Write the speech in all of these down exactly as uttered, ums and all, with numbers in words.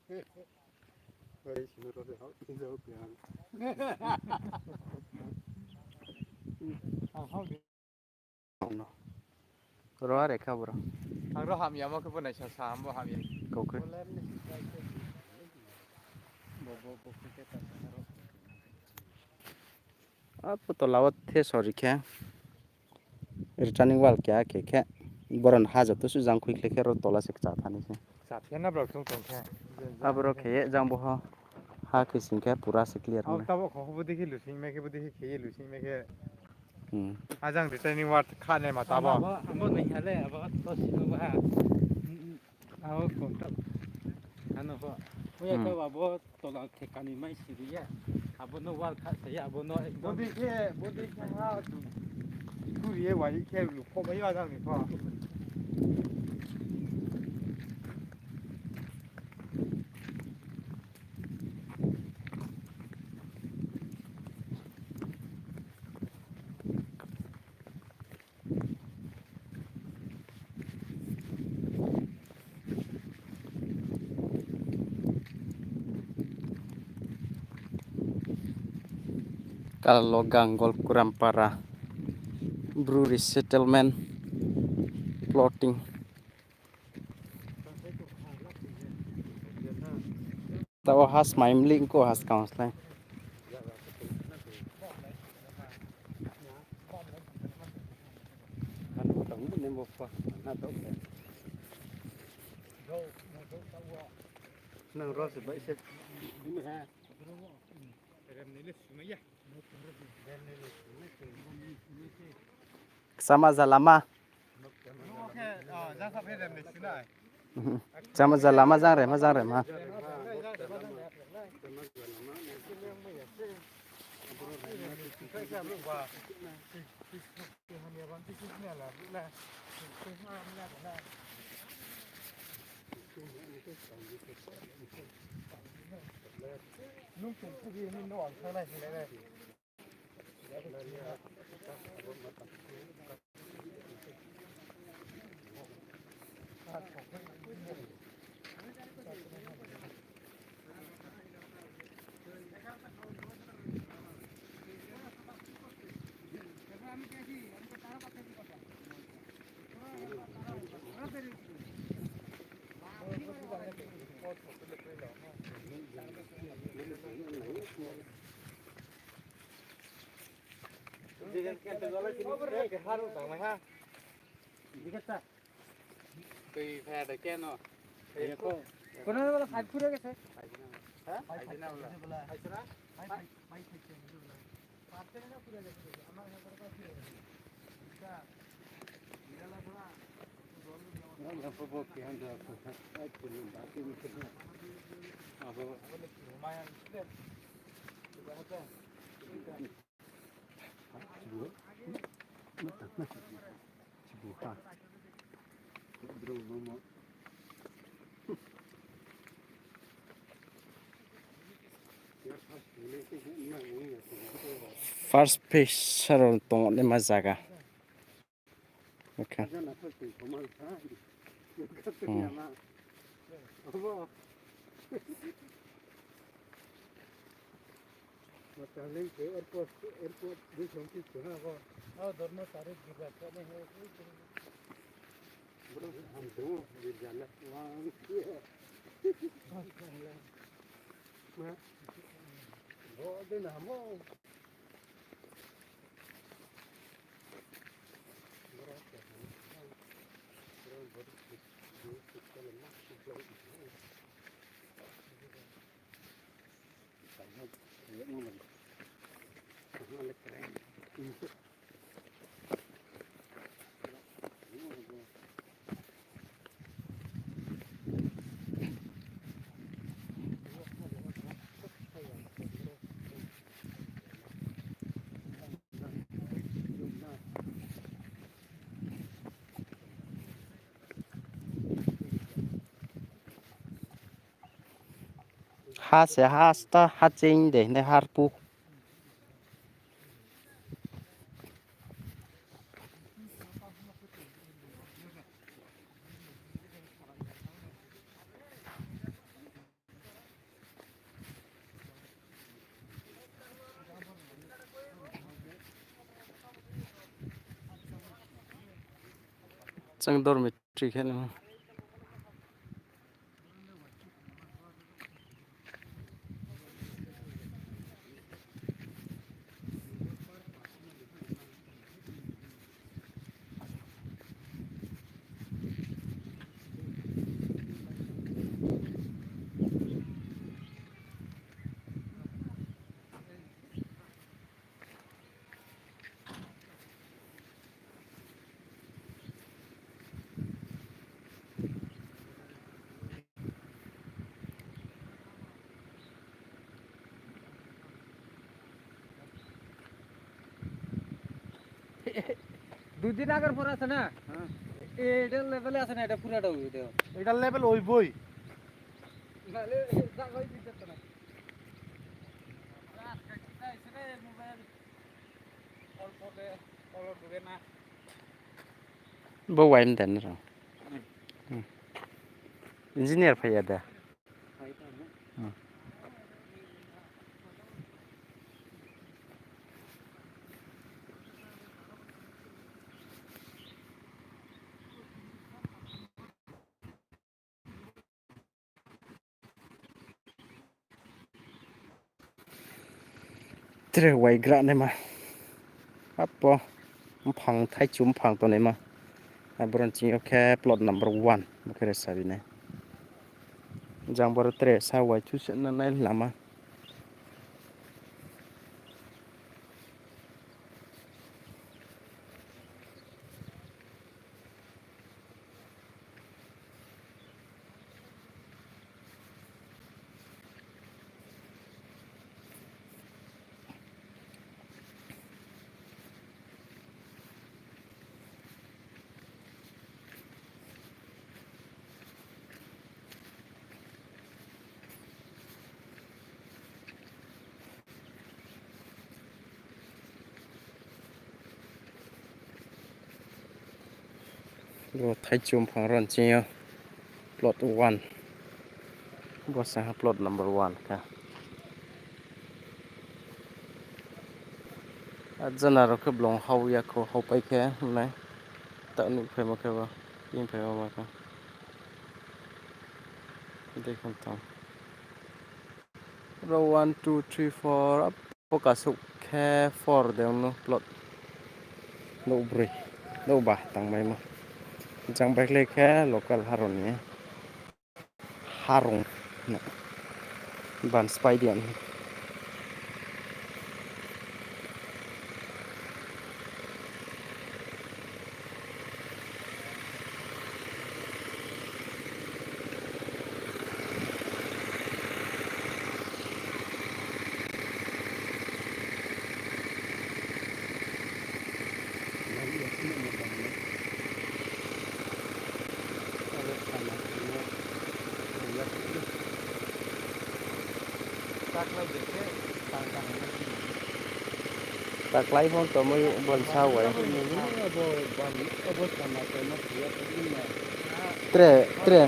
Ro are kha bro. Ang ro hamya mo khe bo naisa sa, ang bo hamya. Kau khe. Bo, bo, bo, khe khe ta sa ro. A, bo tola wo the sori khe. Returning wall keha khe khe. Boron ha joto su jang khui khle khe ro tola se kcha thani se. Kcha thani na bro thung thung khe. Aboro khe ye jang bo ho. Ha khe sing khe pura se clear. Abo tabo kho bo dei khe lusing me khe, bo dei khe khe ye lusing me khe. Hmm. Ajang returning wall kha nai ma tabo. Abo, abo nai ha le, abo to sino ba. Abo kho to. Ano kho. Oya to abo tola theka ni mai siri ya. Abo no wall kha se ya, abo no ekdom. Bo dei khe, bo dei khe ha. Kuri ye wai khe lu kho bai ajang ni kho. Kalalogang Golkurampara Bru resettlement plotting. Tao has maimling ko has kang slai. Nang ro se bai se. Sama jalama. Sama jalama jang re ma, jang re ma. Tui phai da keno. Kono wala five pura gese. Ha? Five na wala. Five na? Five, five, five, five. First phase sarong tong ni ma zaga. Okay. Hmm. Ha se ha sta ha ching de ne harpu. Chang dormitory khe nang. দুদিন আগর পর আছে না? হ্যাঁ। এটা level এ আছে না, এটা পুরাটা ওই, এটা। এটা level ওই বই। নাহলে যা হয় দিতে তো না। আজকে কি চাইছে রে মোবাইল? অল্প দে, অল্প দে না। Bo wai mden rao. Hmm. Hmm. Engineer phai ya da. Hmm. Tre waigra naima. Apo, mphang, thaichu mphang tongnaima. Aboro ni ching yo khe plot number one, bo khe re sabi nai. Jang boro tre sa wai thu se na nai lama. Bo thaichu mphang ro ni ching yo plot one. Bo sa ha plot number one kha. A jana rao khe blong hao ya kho, hao pai khe nai. Ta nuhphaimo khe bo, phaimo ma khe. Dei khon tong. Ro one, two, three, four, apo kasouh khe four de ong no plot. Nouh broi, nouh ba tangmaimo. Jang baikhlai khe local harong ni. Harong no ban spai di ang. Taklái pho tongmai bansa wai. Tre, tre.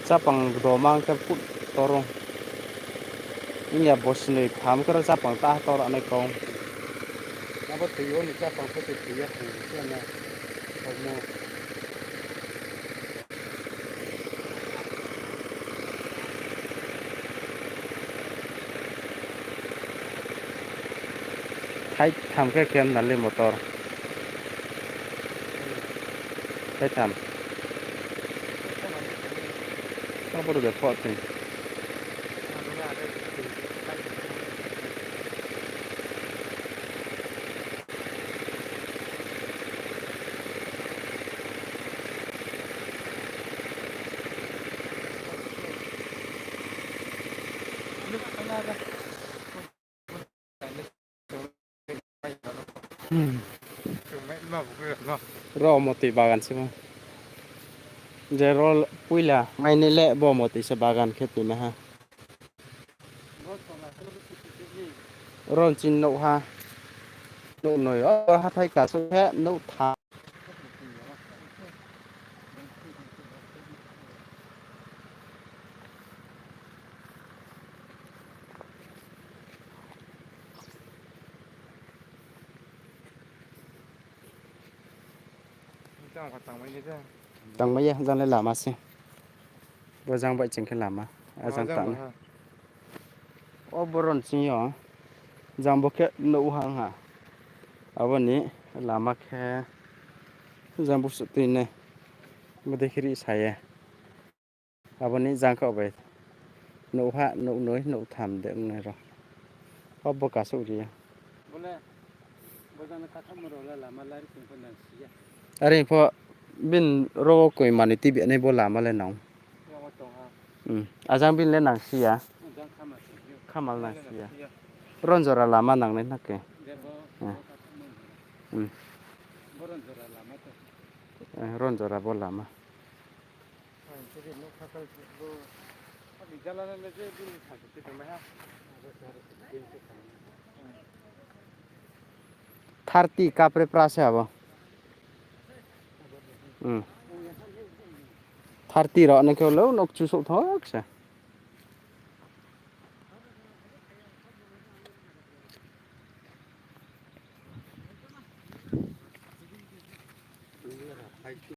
Chápang doma khe put toro. Ong ya bo sinoi tham khe ro chápang ta tor anai kau. Abo tui yo ni chápang pho tui tui ya thang se na. Omo. Thai tham khe khe na le motor. Thai tham. Abo de pho tui. Hmm. Ro motoi bagan se ma. Je ro poila mai ni le bo motoi se bagan khe tui na ha. Ro ni ching nouh ha. Nouh noi, o hathái kasouh khe nouh tha. Tangmai ya, jang le lama se. Bo jang bai ching khe lama. A jang tang. O boron ching yo. Jang bo khe nouh ha ong ha. Abo ni lama khe jang bo suh tui nai. Bodei khe ri sa ye. Abo ni jang khe bai. Nouh ha, nouh noi, nouh tham de ong nai ro. O bo kasouh ri ya. Are pho bini ro wo koi mani tibi nai bo lama le nang. A jang bini le nang si ya. Khamal nang si ya. Ron jora lama nang nai na khe. Ron jora bo lama. Thirty kapre pra se abo. Thirty rao nai khe le nok chu souh thok se.